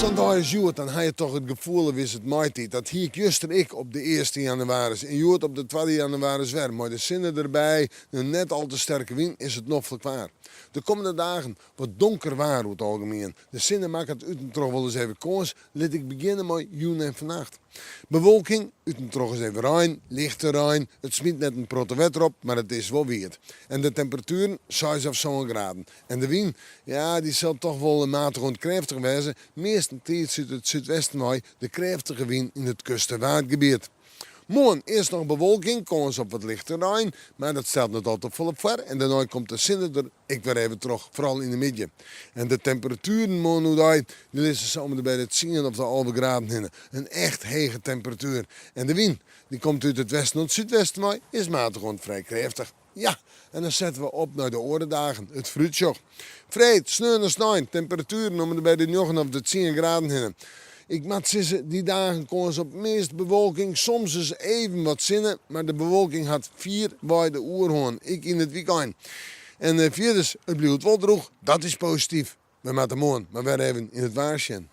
Sa'n dei as hjoed, dan ha je toch it gefoel of is it maitiid. Dat hie ik juster ek op de earste jannewaris en hjoed op de twadde jannewaris wer. Mei de sinne derby, in net al te sterke wyn, is it noflik waar. De kommende dagen wat donker waar oer it algemien. De sinne makket út en troch wolris even kâns. Lit ik begjinne mei jûn en fannacht. Bewolking, út en troch ris even rein, lichte rein. It smyt net in protte wetter op, mar it is wol wiet. En de temperatueren, seis of sân graden. En de wyn, ja, dy sil toch wol matich oant krêftich wêze, meastentiids út it súdwesten wei, de krêftige wyn yn it kust- en Waadgebiet. Moarn earst noch bewolking, kâns op wat lichte rein, mar dat stelt net al te folle foar en dêrnei komt de sinne der ek wer even troch, foaral yn de middei. En de temperatueren moarn oerdei, dy lizze sa om de by de tsien of de 11 graden hinne. In echt hege temperatuer. En de wyn, dy komt út it westen oant súdwesten wei, is matich oant frij krêftich. Ja, en dan sette we op nei de oare dagen, it foarútsjoch. Freed, sneon en snein, temperatueren om de by de njoggen of de tsien graden hinne. Ik moat sizze, dy dagen kâns op meast bewolking, soms ris even wat sinne, mar de bewolking hat fierwei de oerhân, ek yn it wykein. En fierders, it bliuwt wol drûch, dat is posityf. We moatte moarn mar wer even yn it waar sjen.